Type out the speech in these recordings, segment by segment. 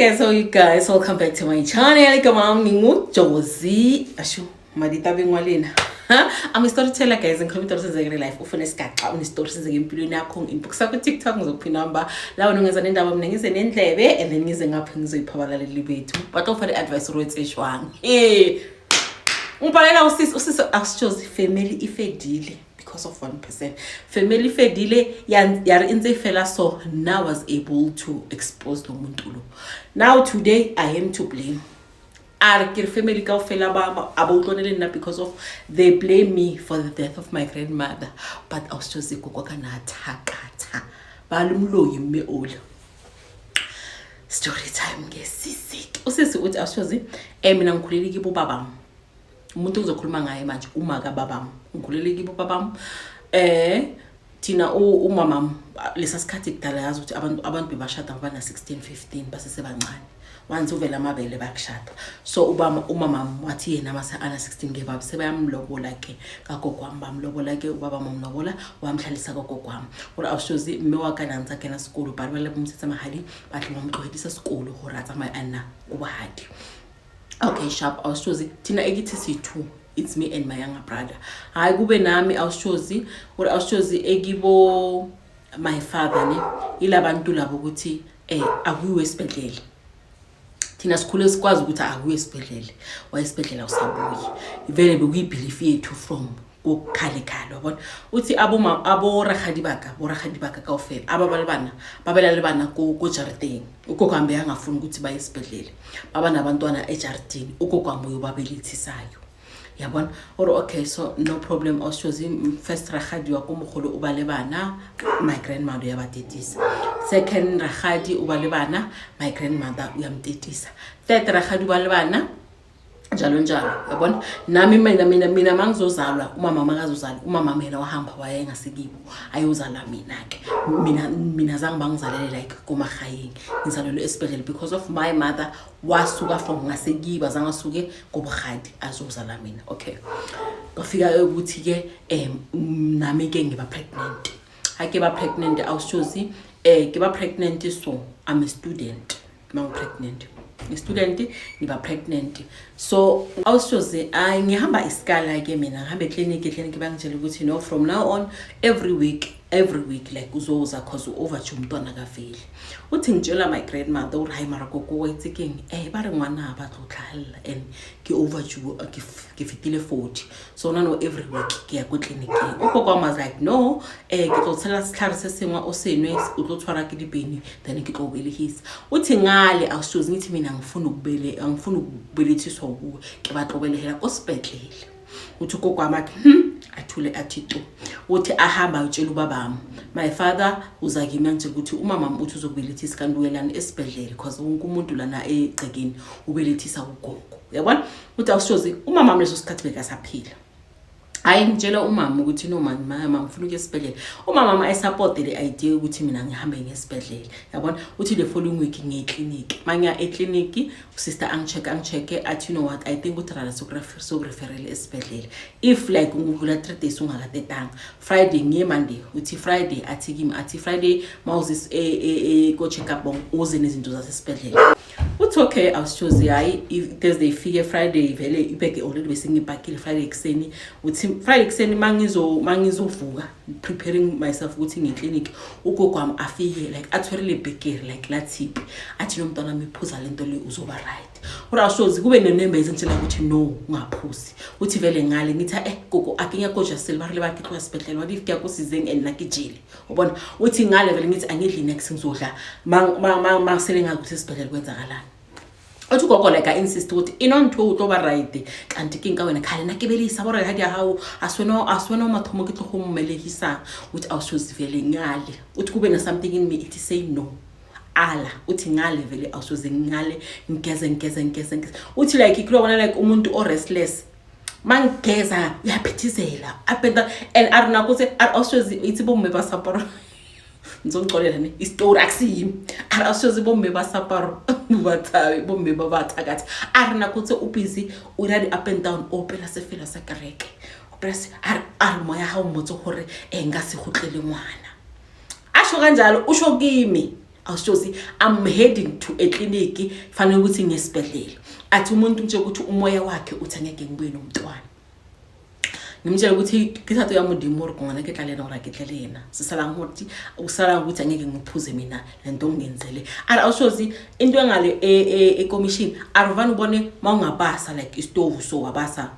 Guys, how you guys? Welcome back to my channel. Igama lami nginguJozi. Ashu, maditabeng wa lena. I'm a storyteller, guys. Ngikhuluma istory senzeke real life. Ufuna isigaxa, une-story senzeke empilweni yakho, ngi-inbox ku TikTok, ngizokupha inamba. La wena ungenza nendaba, mina ngize nendlebe and then ngize ngapha ngizoyipha abalaleli bethu. Ba tlo fa di-advice gore o etse jwang. Eh. Ngibhalela usisi, usisi asitshozi family ifedile because of one person. Family ifedile ya re ntse fela, so now was able to expose lo muntu lo. Now today I am to blame. A re ke re family kaofela ba a ba utlwane le nna because of they blame me for the death of my grandmother, but awusitshozi gogo ka na thakatha ba le moloi mme ola. Story time ngesisi. Usisi uthi, awusitshozi, mina ngikhulele kibo babami. Umuntu engizokhuluma ngaye manje uma kababami. Ngikhulele kibo babami. Thina umamam lesa sikhathi kudala, yazi ukuthi abantu bebashada bana 16, 15, basesebancane. Once uvela amabele, bayakushada. So ubama, umamam wathi yena mase ana 16 ke baba sebayamlobola ke kagogo wami. Bamlobola ke ubaba, mamlobola, wamhlalisa kagogo wami. Gore awushozi mme wa ka na ntse a kena sekolo, ba re ba le bomsetsa mahadi, ba tle ba mo tlohedisa sekolo gore a tsamaye a nna ko bohadi. Okay, sharp. Awushozi, thina ekithi siyi-two, it's me and my younger brother. Hayi, kube nami. Awushozi, or awushozi, ekibo my father ne yilabantu labo ukuthi akuyiwe esibhedlela. Thina sikhule sikwazi ukuthi akuye esibhedlela, wayesibhedlela usabuyi. Vele bekuyi-belief yethu from kokhale khale, wabona. Uthi aboma aboragadi baka, boragadi baka kaofela aba ba le bana, ba bela le bana ko jarateng. Ugogo hambe angafuni ukuthi baye esibhedlela, baba nabantwana ejaratini, ugogo wami uyobabelethisayo, yabona. Ore okay, so no problem. Awushozi, first ragadi wa ko mogolo o ba le bana, my grandmother uyabatetisa. Second ragadi o ba le bana, my grandmother uyamtetisa. Third ragadi o ba le bana, njalo njalo, yabona. Nami mina mangizozalwa, umama makazozalwa, umama yena wahamba waye ngasekibo ayozala mina-ke. Mina zange bangizalele like komahayeng, ngizalelwe esibhedlela because of my mother wasuka from ngasekibo, azange asuke kobuhadi azozala mina. Okay, kwafika ukuthi-ke nami-ke ngiba pregnant. Ha ke ba pregnant, awushozi, ke ba pregnant, so I'm a student. Mangi-pregnant, i-student, ngiba pregnant, so awushozi, ayi, ngihamba isikala-ke mina, ngihambe ekliniki. Ekliniki bangitshela ukuthi no, from now on every week, every week like uzoza 'cause u-overdue, umntwana kaveli. Uthi ngitshela my grandmother uri, "Hayi mara gogo, wa itse keng, ba re ngwana ba tlo tlhagelela and ke overdue, ke fetile 40, so nano every week ke ya ko tleliniking." Ugogo wami was like, "No, ke tlo tshela setlhare se sengwe o senwe, o tlo tshwara ke dipeni, then ke tlo o belegisa." Uthi ngale, awushozi, ngithi mina angifuni ukubele, angifuni ukubelethiswa kuwe, ke batla o belegela ko sepetlele. Uthi ugogo wami athi athule, athi tu. Uthi ahamba ayotshela ubabami. My father uza kimi, angitshela ukuthi umamami uthi uzokubelethisa, kanti uyelani esibhedlela because wonke umuntu lana egcekeni ubelethisa ugogo, uyabona. Uthi awushozi, umamami leso sikhathi bekasaphila. Hayi, ngitshela umama ukuthi no man, mama, ngifuna ukuya esibhedlela. Umama ma e-support le idea ukuthi mina ngihambe ngesibhedlela, yabona. Uthi the following week ngiye ekliniki. Mangiya ekliniki, usister angi-check, angi-check, athi, "You know what, I think ukuthi rather sokureferele esibhedlela if like ungudlula 3 days ungakatetanga." Friday ngiye, Monday. Uthi Friday athi kimi, athi Friday mawuze ko-check up, uze nezinto zasesibhedlela. Uthi okay, awusitshozi, hayi, Thursday ifike, Friday vele ibhege already bese ngibhakile. Friday ekuseni, uthi Friday ekuseni mangizovuka, preparing myself ukuthi ngiye clinic, ugogo wami afike like athwele ibhegeri like lathiphi, athi, "Nomntwana wami, iphuza lento le, uzoba right." Ura awushozi, kube nenembeza ngitshela ukuthi no, ungaphuzi. Uthi vele ngale ngithi, "Gogo, a ke nyako ja sele ba rile ba ke tloga sepetlele, wa if ke ya ko sizeng and nna ke jele," ubona. Uthi ngale vele ngithi angidli next, ngizodla masele ngakuthi esibhedlela kwenzakalani. Uthi ugogo like a-insist ukuthi inontho o tlo ba right, kanti ke nka wena khale nna ke belisa bore ga di ya gago, a se wena o mathomo ke tlo go mmelegisang. Uthi awushozi, vele ngale, uthi kube na-something in me ithi say no, ala. Uthi ngale vele, awusoze, ngale ngigeze, ngigeze, ngigeze, ngigeze. Uthi like kulobona like umuntu o-restless, mangigeza uyaphithizela up and down and a re nako tse a re awushozi itse bomme ba saparo, ngizongixolela ne isitori akusiyimi. A re awushozi, bomme ba saparo bathabe, bomme ba bathakathi. A re nako tse o busy o ira di-up and down, o opela sefela sa kereke, opela a re moya ga o mmotse gore nka se gotlele ngwana. Asho kanjalo, usho kimi. Awushozi, I'm heading to a clinic, fanele ukuthi ngesibhedlela. Athi umuntu ngitshela ukuthi umoya wakhe uthi angeke ngibuye nomntwana. Ngimtshela ukuthi ke thato ya Modimo gore ngwana ke tla le yena gore ke tle le yena. Sisalang ukuthi usala ukuthi angeke ngiphuze mina lento ongenzele. Ara awushozi into engale e commission aruvani ubone mawungabasa like istovu, so wabasa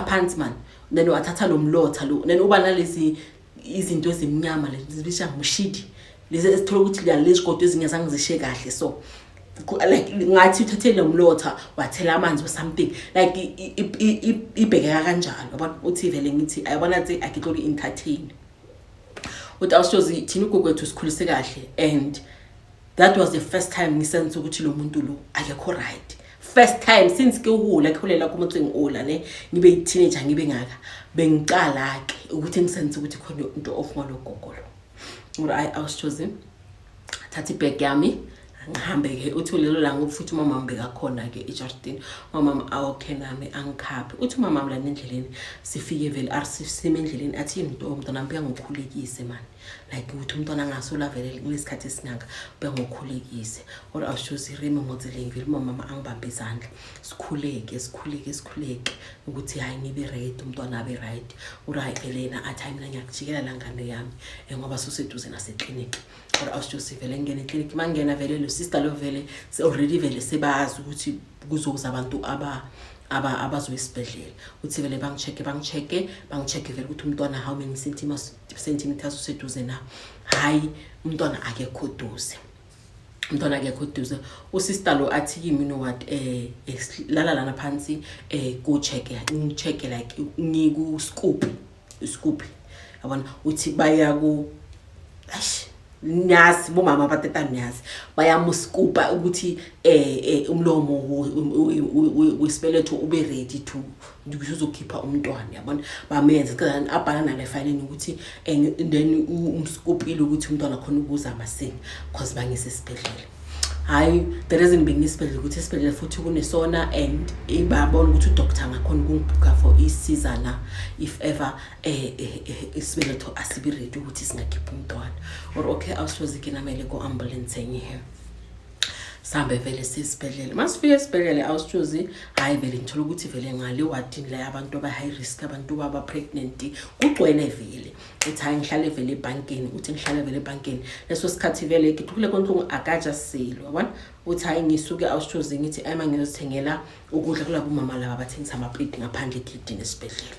phansi man, then wathatha lo mlotha lo, then uba nalezi izinto ezimnyama lezi zibisha mushidi lezi ezithola ukuthi lezi godo ezinye zange zishe kahle, so like ngathi uthathe lo mlotha wathela amanzi or something, like ibhekeka kanjalo, yabona. Uthi vele ngithi ayabona athi akitlo entertain. Uthi awushozi thina ugogo wethu sikhulise kahle and that was the first time ngisense ukuthi lo muntu lo akekho right. First time since ke uhula khulela kumotseng ola ne ngibe yi-teenager, ngibe ngaka bengicala ke ukuthi ngisense ukuthi khona into off ngalo gogo lo. Uri ayi, awushozi, thatha ibag yami ngihambe-ke. Uthi lelo langa futhi umama bekakhona-ke ejardini, umama awokhe nami angikhaphe. Uthi umama lana endleleni sifike vele sime endleleni, athi yini umntwana wami, buyangikhulekise mani, like ukuthi umntwana angasola vele kulesikhathi esingaka, buyangikhulekise. Or awushozi reme ngotseleng vele umama angibambe izandla, sikhuleke, sikhuleke, sikhuleke ukuthi hayi ngibe right, umntwana abe right. Uri hayi vele yena athi hayi mina ngiyakujikela la ngane yami, ngoba soseduze nasekliniki. Or awushozi vele ngene ekliniki, mangena vele lo sister lo vele already vele sebazi ukuthi kuzoza abantu aba aba abazoya esibhedlela. Uthi vele bangi-check-e, bangi-check-e, bangi-check-e vele ukuthi umntwana how many centimeters useduze na. Hayi, umntwana akekho duze, umntwana akekho duze. Usister lo athi kimi, "You know what, lala lana phansi, ku-check ngi-check like ngiku-scoop scoop," yabona. Uthi baya ku eish niyazi bomama abateta, niyazi bayamuskupa ukuthi umlomo wesibeletho ube ready to ukuthi uzokhipha umntwana, yabona. Bamenze abhala nale fayileni ukuthi then umskupile ukuthi umntwana khona ukuza masinya cause bangise esibhedlela. Hayi, the reason bengisibhedlela ukuthi esibhedlela futhi kunesona and babona ukuthi udoctor angakhona ukungibhukha for isizana if ever isibeletho asibi ready ukuthi singakhipha umntwana. Or okay, awushozi ke namele ko-ambulance enye, sihambe vele sesibhedlela. Masifika esibhedlela, awusitshozi, hhayi vele ngithola ukuthi vele ngale wadini la abantu aba-high risk, abantu aba-pregnant kugcwele vele. Uthi hayi ngihlale vele ebhankeni, uthi ngihlale vele ebhankeni leso sikhathi vele ngithukile konhlungu akaja selo, yabona. Uthi hayi ngisuke, awusitshozi, ngithi ayima ngiyozithengela ukudla kulabo mama laba abathengisa amapleti ngaphandle egedini esibhedlela.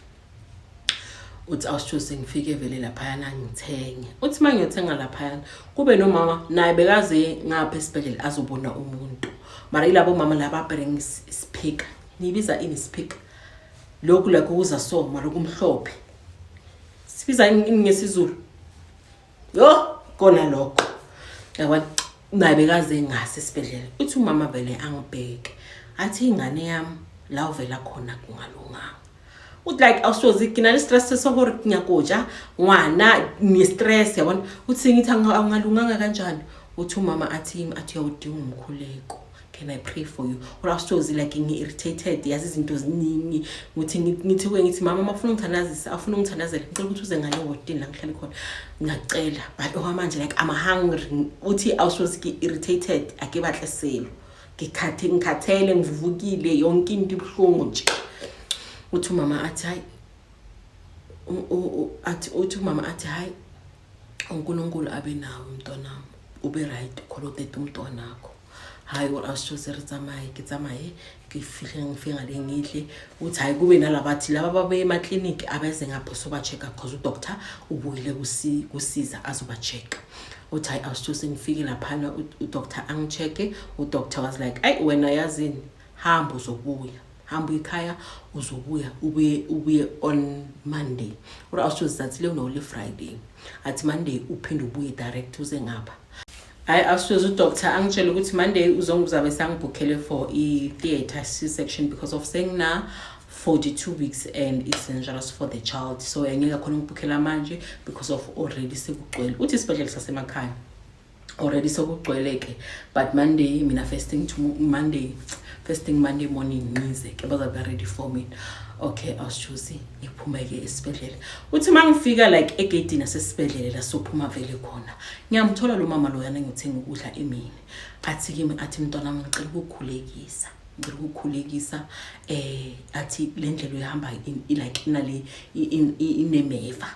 Uthi awusitshozi ngifike vele laphayana ngithenge. Uthi uma ngiyothenga laphayana kube nomama naye bekaze ngapha esibhedlela azobona umuntu, mara yilabo mama laba abheke isiphika, niyibiza ini isiphika lokhu lakho kuza so mara kumhlophe, sibiza ini ngesiZulu? Yo, kona lokho, yabona. Naye bekaze ngase esibhedlela. Uthi umama vele angibheke athi, "Ingane yami, la uvela khona kungalunganga." Uthi like awusozi ke na le stress sa gore ke nyako ja ngwana, ne-stress, yabona. Uthi ngithi, "Awungalunganga kanjani?" Uthi umama athi, athi, "Uyawudinga umkhuleko, can I pray for you?" Or awusozi like ngi-irritated, yazi izinto ziningi. Ngithi ngithi kuye, ngithi, "Mama, uma ufuna ungithandazisa, afuna ungithandazela, ngicela ukuthi uze ngale wodini la ngihlale khona, ngiyacela, but okwamanje like I'm hungry." Uthi awusozi ke irritated, ake batle selo, ngikhathe ngikhathele, ngivuvukile, yonke into ibuhlungu nje. Uthi umama athi hayi athi uthi umama athi, "Hayi, uNkulunkulu abe nawe mntwanami, ube right, ukholotete umntwanakho." Hayi, or awusitshozi re tsamaye, ke tsamaye, ke fihle ngifike ngale ngidle. Uthi hayi kube nalabathi laba babuye emakliniki abeze ngapho soba-check-a cause udoctor ubuyile kusiza azoba-check-a. Uthi hayi awusitshozi ngifike laphana udoctor angi-check-e. Udoctor was like, "Ayi wena, yazini, hamba uzobuya, hamba uyikhaya uzobuya, ubuye on Monday." Or awusitshozi zathi leyo no le Friday, athi Monday uphinde ubuye direct uze ngapha. Hayi awusitshozi udoctor angitshela ukuthi Monday uzongizabe sangibhukhele for i-theatre C-section because of sengina 42 weeks and it's dangerous for the child, so angeke khona ngibhukhela manje because of already sekugcwele. Uthi isibhedlela sasemakhaya already sokugcwele ke, but Monday mina first thing to Monday First thing Monday morning ngize ke, bazabe ready for me. Okay, awusjuzi, ngiphume-ke esibhedlela. Uthi uma ngifika like egeyidini asesibhedlela la sophuma vele khona, ngiyamthola lo mama loyana ngiyothenga ukudla emini. Athi kimi, athi, "Mntwana wami, ngicela ukukhulekisa, ngicela ukukhulekisa." Athi le ndlela uyahamba like inale inemeva,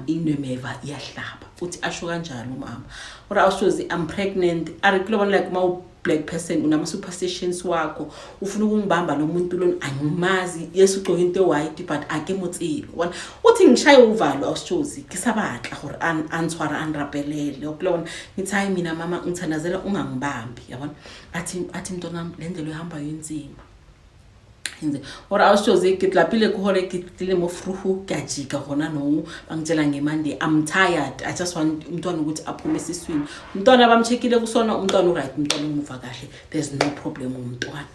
inemeva, iyahlaba futhi. Asho kanjalo umama. Ora awushozi, I'm pregnant. Ari kulobona like uma u-black person unama-superstitions wakho, ufuna ukungibamba lo muntu lona, angimazi. Yes, ugcoke into e-white, but ake mo tsebe. Wona uthi ngishaye uvalo, awushozi, ke sa batla gore a ntshwara, a nrapelele kulona. Ngithi, "Hayi, mina mama, ngithandazela ungangibambi." Yabona, athi, "Mntwana, le ndlela uyihambayo inzima." Ore awushozi, ke tlapile ke gore ke tlile mo vroeg, ke a jika gona no bangitshela nge-Monday. I'm tired, I just want umntwana ukuthi aphume esiswini. Umntwana bamcheckile kusona, umntwana uright, umntwana umuva kahle, there's no problem ngumntwana.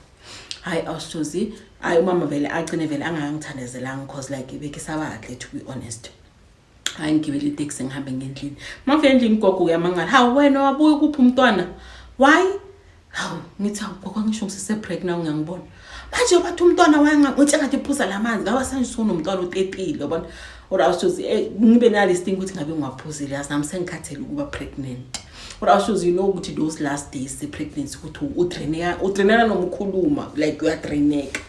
Hayi, awushozi, hayi, umama vele agcine vele angangithandazelanga, cause like bekisabahle, to be honest. Hayi, ngigibele iteksi, ngihambe ngendlini. Mangifika endlini, gogo uyamangala, "Hawu wena, wabuya kuphi umntwana? Why?" Hawu, ngithi, "Hawu gogo, ngisho ngisese-pregnant, ngiyangibona manje." Bathi umntwana wayengathi engathi iphuza la manzi ngaba sanje sonomntwana utetile, yabona. Or awushozi, ngibe nalesi thing ukuthi ngabe ngiwaphuzile, yazi nami sengikhathele ukuba pregnant. Or awushozi, you know ukuthi those last days se-pregnancy ukuthi udraineka, udraineka noma ukhuluma, like uyadraineka.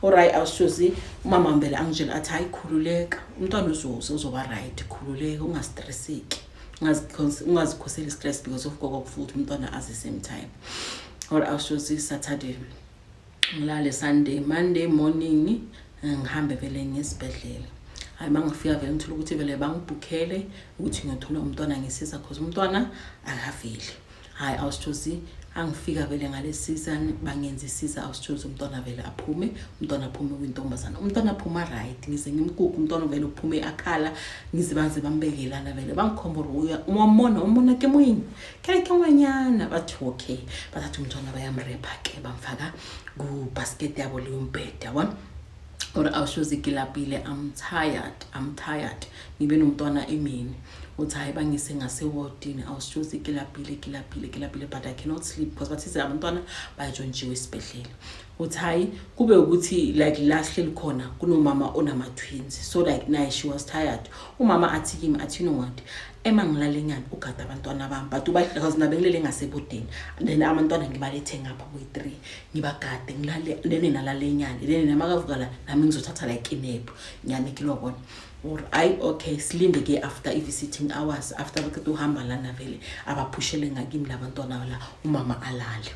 Alright, awushozi, umama vele angitshela, athi, "Hayi, khululeka, umntwana uzoza, uzoba right, khululeka, ungastresseki, ungazikhoseli stress because of gogo futhi umntwana at the same time." Or awushozi, Saturday ngilale, Sunday, Monday morning ngihambe vele ngesibhedlela. Hayi, uma ngifika vele ngithola ukuthi vele bangibhukhele ukuthi ngiyothola umntwana ngisiza, cause umntwana akaveli. Hayi, awusithozi, angifika vele ngale season bangenza isiza, awusithozi, umntwana vele aphume. Umntwana aphume kwintombazana, umntwana aphuma right, ngize ngimgugu umntwana vele uphume akhala, ngize baze bambekelana vele bangikhomba uya wamona, umona ke moyini kele ke ngwanyana. Bathi okay, bathatha umntwana, bayamrepha ke, bamfaka kubasket yabo leyo mbhede, yabona. Or awushozi, ngilapile, I'm tired, I'm tired, ngibe nomntwana emini. Uthi hayi, bangise ngasewodini. Awushozi, ngilapile, ngilapile, ngilapile, but I cannot sleep because bathi abantwana bayatshontshiwe esibhedlela. Uthi hayi, kube ukuthi like la sihleli khona kunomama onama-twins, so like naye she was tired. Umama athi kimi, athi, "You know what, ema ngilale nyana, ugada abantwana bami." But because nabe ngilele ngasebodeni, then abantwana ngibalethe ngapha kuyi-3, ngibagade, ngilale, then nalale nyana, then namakavuka la nami ngizothatha like inap nyana kilobona. Or hayi, okay, silinde ke after i-visiting hours, after baqeda uhamba lana vele abaphushele ngakimi labantwana la, umama alale.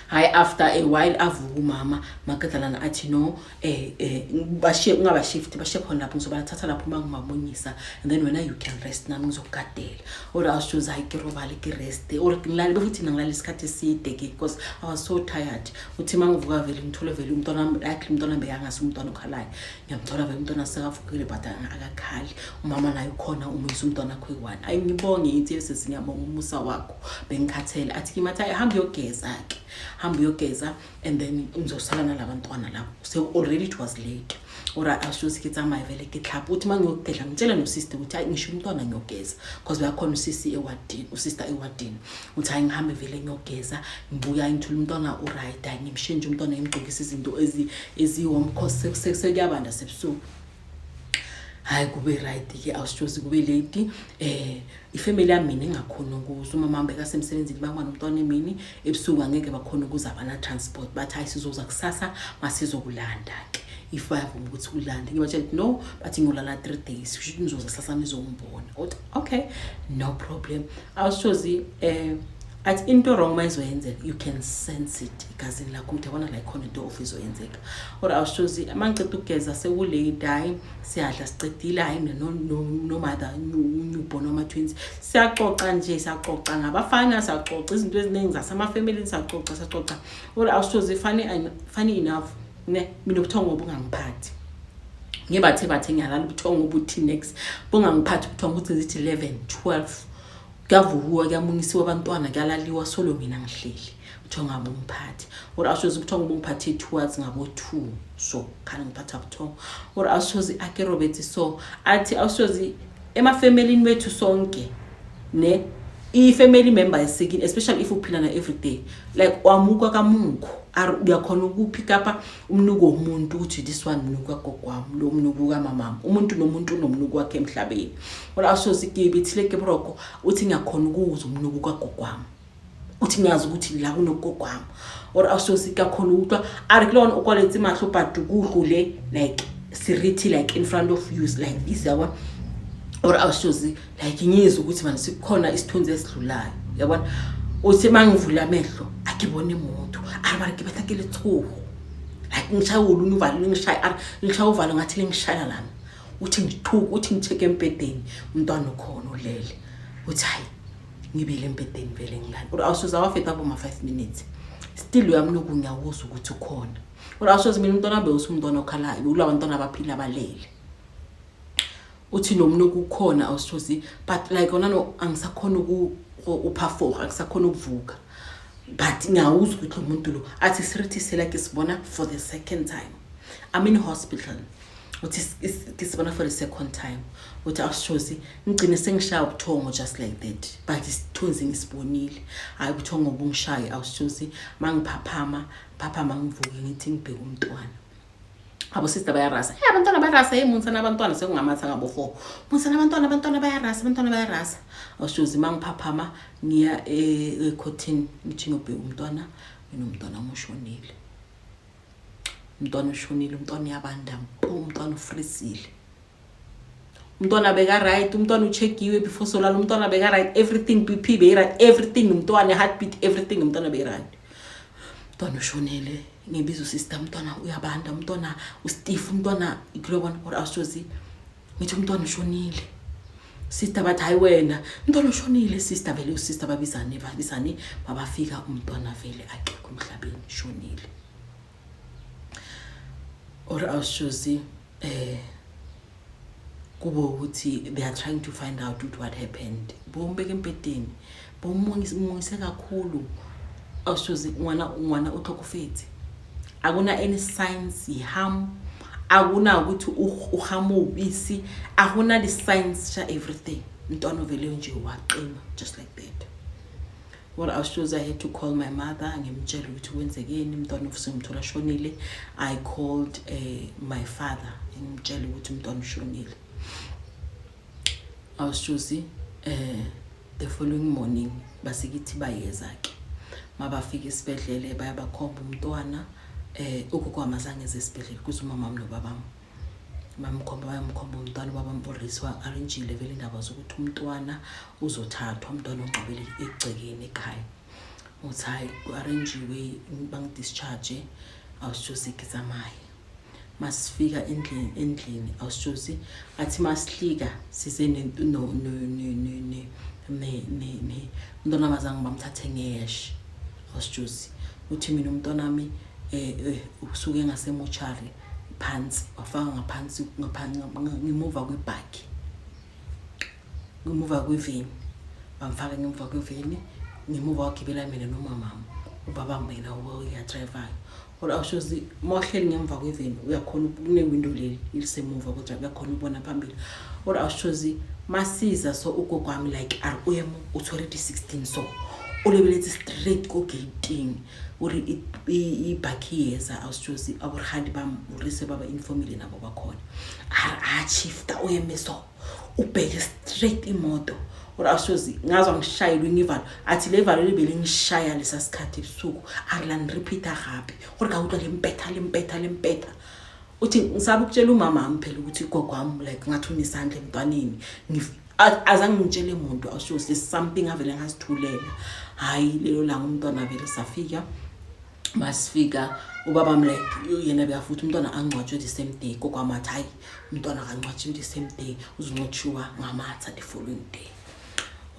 Hayi, after a while avuka umama maqeda lana, athi no, bashiye, ungabashift, bashiye khona lapho, ngizobathatha lapho uma ngimamunyisa, and then wena you can rest, nami ngizokugadela. Or awushozi, hayi, ke robale, ke rest, or ngilale befuthi ngilale isikhathi eside ke because I was so tired. Uthi uma ngivuka vele ngithole vele umntwana, like umntwana bekangasi umntwana okhalayo, ngiyamthola vele umntwana sekavukile, but akakhali. Umama naye ukhona, umuyisa umntwana akho eyi-one. Ayi, ngibonge, ngithi, "Sesi, ngiyabonga umusa wakho, bengikhathele." Athi kimi, athi, "Hamba uyogeza ke, hamba uyogeza, and then ngizosala nalabantwana labo." So already it was late. Or ashozi, ke tsamaye vele, ke tlhapa. Uthi uma ngiyogedla, ngitshele nosister ukuthi hayi, ngisho umntwana ngiyogeza, because uyakhona usisi ewadini, usister ewadini. Uthi hayi, ngihambe vele ngiyogeza, ngibuya ngithola umntwana uright. Hayi, ngimshintshe umntwana, ngimgqokisa izinto ezi-warm, cause sekuyabanda sebusuku. Hayi, kube right ke, awusitshozi, kube late. Ifamily yami mina engakhona ukuza, umama wami bekasemsebenzini, bangaba nomntwana emini ebusuku, angeke bakhona ukuza, abana transport. Bathi hayi, sizoza kusasa masizokulanda ke, if bayavuma ukuthi ulande. Ngibatshela ukuthi no, bathi ngiyolala 3 days, kusho ukuthi nizoza kusasa nizongibona. Uthi okay, no problem. Awusitshozi, athi into wrong mayizoyenzeka, you can sense it egazini lakho ukuthi yabona la ikhona into off izoyenzeka. Or awushozi, uma ngiceda ukugeza sekulate. Hhayi, siyadla, sicedile. Hhayi, mina no-mother newborn wama-twins siyaxoxa nje, siyaxoxa ngabafana, siyaxoxa izinto eziningi zasemafemelini, siyaxoxa, siyaxoxa. Or awushozi, funny enough ne, mina ubuthongo bungangiphathi. Ngibathe bathe ngiyalala, ubuthongo buthi next bungangiphathi ubuthongo, ukuthi zithi 11 12 kuyavukiwa, kuyamunyisiwa abantwana, kuyalaliwa, solo mina ngihleli, ubuthongo abungiphathi. Or awushozi, ubuthongo bungiphathe towards ngabo-2, so khani ngiphatha buthongo. Or awushozi, ake robetsi. So athi awushozi, emafemelini wethu sonke ne, I-family member esikini, especially if uphila na every day, like wamuka kamukho, uyakhona ukupick up umnuko womuntu ukuthi this one mnuko kagogo wami, lo mnuko kamamami. Umuntu nomuntu unomnuko wakhe emhlabeni. Ora asozi ke bethile ke boroko. Uthi ngiyakhona ukuzwa umnuko kagogo wami, uthi ngiyazi ukuthi la kunogogo wami. Or asozi kakhona ukutwa a re ke le one o kwaletse mahlo, but kudlule like seriti like in front of you like this, yabona. Or awushozi like ngizwe ukuthi manje sikukhona isithunzi esidlulayo, yabona. Uthi mangivula amehlo akibone muntu. A re mara ke betha ke letshogo, like ngishaya olunye uvalo, lingishaya, a ngishaya uvalo ngathi lingishaya lana. Uthi ngithuka, uthi ngi-check embhedeni, umntwana ukhona ulele. Uthi hayi, ngibile embhedeni vele ngilala. Uri awusoze awafeta boma 5 minutes, still uyamnuku, ngiyawuzwa ukuthi ukhona. Uri awusoze mina umntwana bewuthi umntwana okhalayo kula bantwana abaphila abalele. Uthi nomnuku ukhona, awusozi, but like ona no angisakhona uphafoka, angisakhona ukuvuka, but ngiyawuzwa ukuthi lo muntu lo. Athi sirithi sela ke sibona for the second time, I'm in hospital. Uthi ke sibona for the second time. Uthi awushozi ngigcine sengishaya ubuthongo just like that, but isithunzi ngisibonile. Hayi, ubuthongo bungishaye. Awushozi mangiphaphama phaphama, ngivuke, ngithi ngibheke umntwana, abo sister bayarasa. Hey, abantwana bayarasa. Hey, munsana abantwana sekungamatha ngabo 4. Munsana abantwana, abantwana bayarasa, abantwana bayarasa. Awushozi mangiphaphama ngiya ekhotini, ngithi ngiyobheka umntwana. Mina umntwana ushonile, umntwana ushonile, umntwana uyabanda mpo, umntwana ufrizile, umntwana beka-right, umntwana uchekiwe before solala, umntwana beka-right, everything, BP beyi-right, everything, umntwana heartbeat, everything, umntwana beyi-right. Umntwana ushonile. Ngibiza usister, umntwana uyabanda, umntwana ustiff, umntwana kulobona. Or awushozi ngithi umntwana ushonile sister, bathi hayi wena, umntwana ushonile sister. Vele usister babizane, babizane, babafika, umntwana vele akekho emhlabeni, shonile. Or awushozi kube ukuthi they are trying to find out ukuthi what happened. Bombeka embhedeni, bomungise kakhulu. Awushozi ngwana, ngwana o tlhokofetse, akuna any signs yi-harm, akuna ukuthi uhama ubisi, akuna di-signs sha everything. Umntwana ovele nje waqima just like that. What awushozi, I had to call my mother, ngimtshela ukuthi kwenzekeni, umntwana usengimthola shonile. I called my father, ngimtshela ukuthi umntwana ushonile. Awushozi the following morning basikithi bayeza ke. Mabafika esibhedlele bayabakhomba umntwana. Ugogo wami azange eze esibhedlela, kuze umama wami nobabami. Bamkhomba, bayamkhomba umntwana. Ubaba Mporisi wa-arrangile vele indaba zokuthi umntwana uzothathwa, umntwana ongcwabele egcekeni ekhaya. Uthi hayi, ku-arrangiwe, bangidischarge. Awushozi ngizamaye masifika endlini, awushozi athi masihlika size no no ne ne ne ne ne umntwana abazange bamthathe ngeyesh. Awushozi uthi mina umntwana wami usuke ngasemochari phansi, wafaka ngaphansi ngaphansi ngemuva kwebhaki, ngemuva kweveni, bamfaka ngemuva kweveni, ngemuva wagibela mina nomamami, ubaba mina uyadrayivayo. Or awushozi mawuhleli ngemva kweveni uyakhona, kune-window leli elisemuva kodwa uyakhona ukubona phambili. Or awushozi masiza so ugogo wami like a re o emo o tshwere di-16, so o lebeletse straight ko gating uri ibhakhi yeza. Awushozi aborhali bam urise baba informile nabo bakhona. A re a shifta, o eme so ubheke straight imoto. Or awushozi ngazwa ngishayelwe ngivalo. Athi le valo libe lingishaya lesa sikhathi ebusuku, a re la ngirepeata gape gore ka utlwa lempetha, lempetha, lempetha. Uthi ngisaba ukutshela umama wami phela ukuthi ugogo wami like ngathi unesandla emntwaneni. Azange ngitshele muntu. Awushozi there's something avele ngazithulela. Hayi, lelo langa umntwana vele safika, masifika ubaba like yena beyafuthi umntwana angcwatshwe the same day. Gogo wami athi hayi, umntwana akangcwatshiwe the same day, uzongcwatshiwa ngamatha the following day.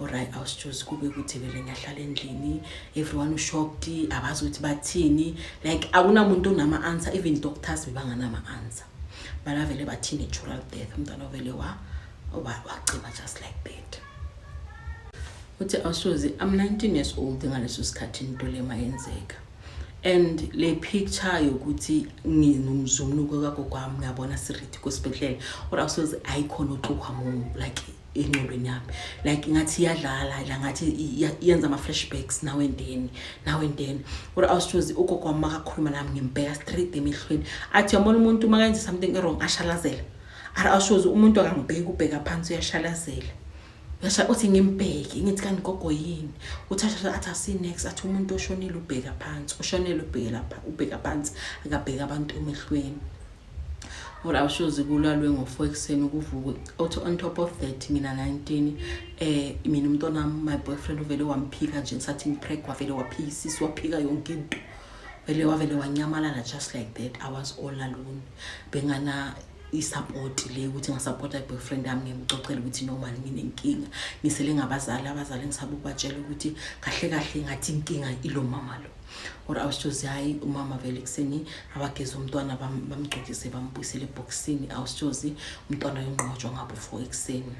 Alright, awusitshozi kube ukuthi vele ngiyahlala endlini, everyone ushocked, abazi ukuthi bathini, like akunamuntu onama-answer, even doctors bebanganama-answer. Balavele bathi natural death, umntwana ovele wacima just like that. Uthi awushozi I'm 19 years old ngaleso sikhathi into le mayenzeka, and le picture yokuthi nginomzumnuko kagogo wami, ngiyabona sirithi kusibhedlela, or awusoze ayikhona otluhwa mo like Engqondweni yami, like ngathi iyadlala la, ngathi iyenza ama-flashbacks now and then, now and then. Uri awushozi, ugogo wami makakhuluma nami, ngimbheka straight emehlweni, athi, "Yabona umuntu makayenza something wrong, ashalazela." Ari awushozi, umuntu akangibheki, ubheka phansi, uyashalazela. Uyasha uthi ngimbheke, ngithi, "Kanti gogo, yini?" Uthi athi, "Asi-next." Athi umuntu oshonile ubheka phansi, ushonele ubheke lapha, ubheka phansi, akabheka abantu emehlweni. Or awushozi, kulalwe ngo-4 ekuseni, kuvukwe. Uthi on top of that, mina 19, mina umntwana wami, my boyfriend uvele wamphika nje ngisathi ngipreg, wavele waphika isisu, waphika yonke into, vele wavele wanyamalala just like that. I was all alone, bengana i-support le ukuthi ngasupporta i-boyfriend yami, ngimcocela ukuthi noma nginenkinga, ngisele ngabazali, abazali ngisaba ukubatshela ukuthi kahle kahle ngathi inkinga ilo mama lo. Or awusitshozi, hayi, umama vele ekuseni abageza umntwana, bamgcokise, bambuyisele ebhokisini. Awusitshozi, umntwana uyongqotshwa ngabo 4 ekuseni,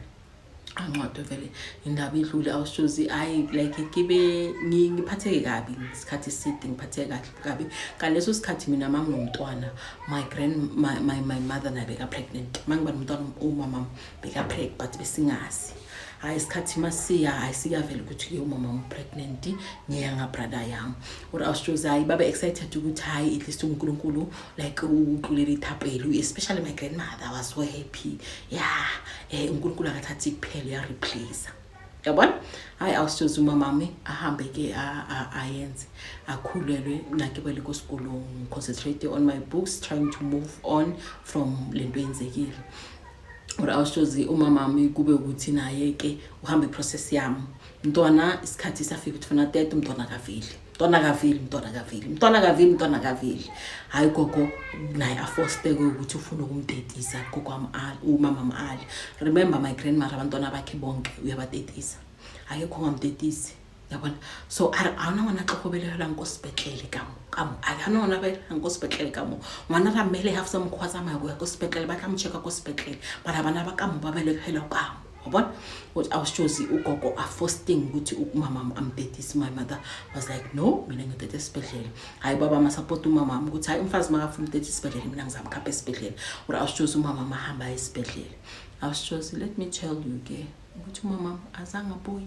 ancwadwe, vele indaba idlule. Awusitshozi, hayi, like kibe ngiphatheke kabi isikhathi eside, ngiphatheke kahle kabi ngaleso sikhathi. Mina ma nginomntwana, my grand my, my, my mother naye beka-pregnant. Ma ngiba nomntwana, umama beka-preg, but besingazi. Hayi, isikhathi masiya, hayi, siyavela ukuthi-ke umama u-pregnant nge-younger brother yami. Or awusitshozi, hayi, babe excited ukuthi hayi, at least uNkulunkulu like uxulela ithapelo, especially my grandmother was so happy. Yeah, uNkulunkulu akathathi kuphela, uyareplace, yabona. Hayi, awusitshozi, umamami ahambe-ke ayenze akhulelwe nakebele kosikolong, concentrate on my books, trying to move on from lento eyenzekile. Or awusitshozi, umamami kube ukuthi naye-ke uhambe i-process yami, mntwana isikhathi safika ukuthi funa tete, umntwana kaveli, mntwana kaveli, mntwana kaveli, mntwana kaveli, mntwana kaveli. Hayi, gogo naye afosteke ukuthi ufuna ukumtetisa gogo wami, umama ali. Remember, my grandmother, abantwana bakhe bonke uyabatetisa, akekho ongamtetisi, yabona. So a re a ona ngwana tlo go belegelwang ko sepetlele ka mo, ka mo a gona ngwana belegelang ko sepetlele ka mo. Ngwana ra mmele ga sa mokgwa tsamaya go ya ko sepetlele, ba tla mo checka ko sepetlele, mara bana ba ka mo ba belegelwa ka mo, wa bona. Uthi awusitshozi, ugogo afosting ukuthi umama amtetisi. My mother was like, "No, mina ngitete esibhedlela." Hayi, baba masapota umama ukuthi hayi, umfazi makafuna utete esibhedlela, mina ngizamkhapha esibhedlela. Or awusitshozi, umama mahamba esibhedlela. Awusitshozi, let me tell you ke ukuthi umama azange abuye,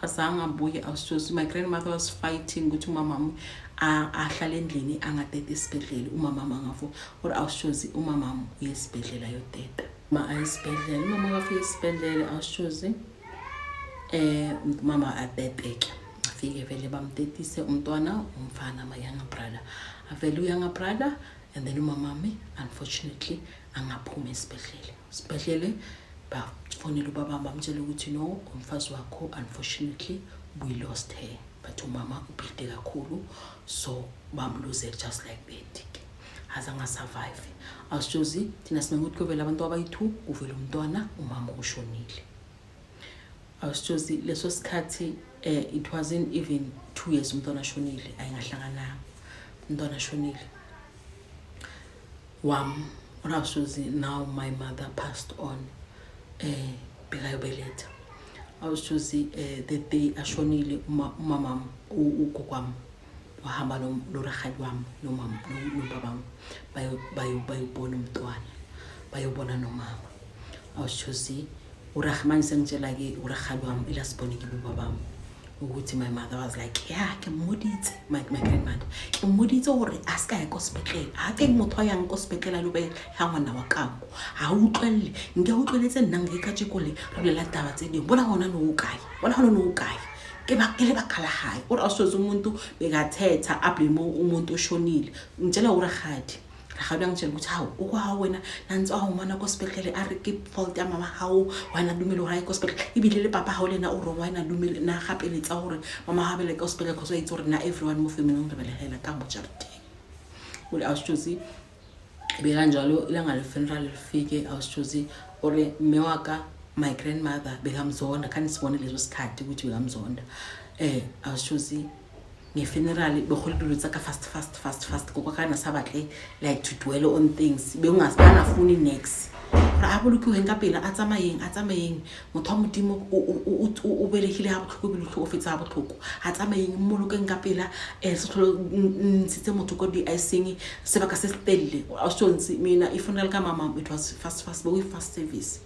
azange abuye. Awusitshozi, my grandmother was fighting ukuthi umama ahlale endlini, angatete esibhedlela, umama angafo. Or awusitshozi, umama uye esibhedlela ayoteta, ma aye esibhedlela, umama kafika esibhedlela, awusitshozi, mama ateteke, afike vele bamtetise umntwana umfana, my younger brother. Avele u-younger brother, and then umamami unfortunately angaphumi esibhedlela. Sibhedlele bafonela ubaba, bamtshela ukuthi, "No, umfazi wakho, unfortunately we lost her," but umama uphilide kakhulu, so bamlose just like that ke, azange asurvive. Awusitshozi, thina simeme ukuthi kuvele abantu abayi-two, kuvele umntwana, umama ushonile. Awusitshozi, leso sikhathi, it wasn't even 2 years umntwana ashonile, ayingahlangananga umntwana ashonile wami. Awusitshozi, now my mother passed on, bekayobeletha. Awusitshozi, the day ashonile umamam, ugogo wami wahamba norahali wami nomama nobabami bayobona umntwana, bayobona nomama. Awusitshozi, urah manje sengitshela-ke urahali wami ilasibone kibo babami ukuthi my mother was like, "Ya, ke mmoditse," my grandmother, "ke mmoditse gore a se ka ya ko sepetlele, ga ke motho a yang ko sepetlele a lo belega ngwana wa kamo, ga o utlwelele, nke o utlweletse nna nke ka tjeko le re bolela taba tse dingwe. Bona gona no o kae, bona gona no o kae, ke ba ke lebaka la hae." Ore awusitshozi, umuntu bekathetha ablame umuntu oshonile. Ngitshela urahadi, rakgadi angitshela ukuthi, "Hawu, okwa wena nantsi wa ngwana ko sepetlele, a re ke fault ya mama gago, wena dumele gore a ye ko sepetlele, ebile le papa gao le ena o wrong, wena dumele na gapeletsa gore mama ga bele ko sepetlele, cause wa itse gore na everyone mo family re belegela ka mo jarateng." Ore awusitshozi, bekanjalo. Ilanga le-funeral lifike, awusitshozi, ore mme wa ka, my grandmother, bekamzonda, khani sibone leso sikhathi ukuthi bekamzonda. Awusitshozi, nge-funeral behola dilo tsa ka fast, fast, fast, fast, kokwa sa batle like to dwell on things, bengafuni nex gore a bolokiweng ka pele, a tsamayeng, a tsamayeng, motho wa Modimo o belegile ga botlhoko ebile o tlhokofetse ga botlhoko, a tsamayeng, mmolokeng ka pela. Se tlhole ntshitse motho ko di-icing sebaka se se telele. Austontse, mina i-funeral ka mama, it was fast, fast, bekuyi-fast service.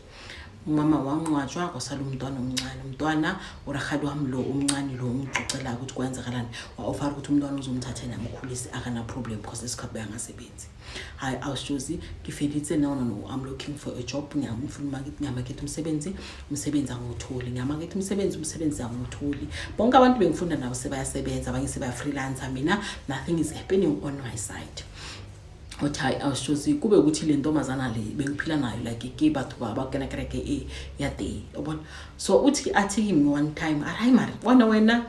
Umama wangcwatshwa, kwasala umntwana omncane. Umntwana urahali wami lo omncane lo ungixoxela ukuthi kwenzakalani, wa-ofara ukuthi umntwana uzomthatha yena amkhulise, akana-problem because lesikhathi beyangasebenzi. Hayi, awushozi, ngifeditse. No, I'm looking for a job. Ngiyamfuna ngiyamaketha umsebenzi, umsebenzi angiwutholi. Ngiyamaketha umsebenzi, umsebenzi angiwutholi. Bonke abantu bengifunda nabo sebayasebenza, abanye sebaya-freelancer, mina nothing is happening on my side. Uthi hayi, awushozi, kube ukuthi le ntombazana le bengiphila nayo, like ke batho ba ba kena kereke e ya teng, o bona. So uthi athi kimi one time, a hayi mare bona wena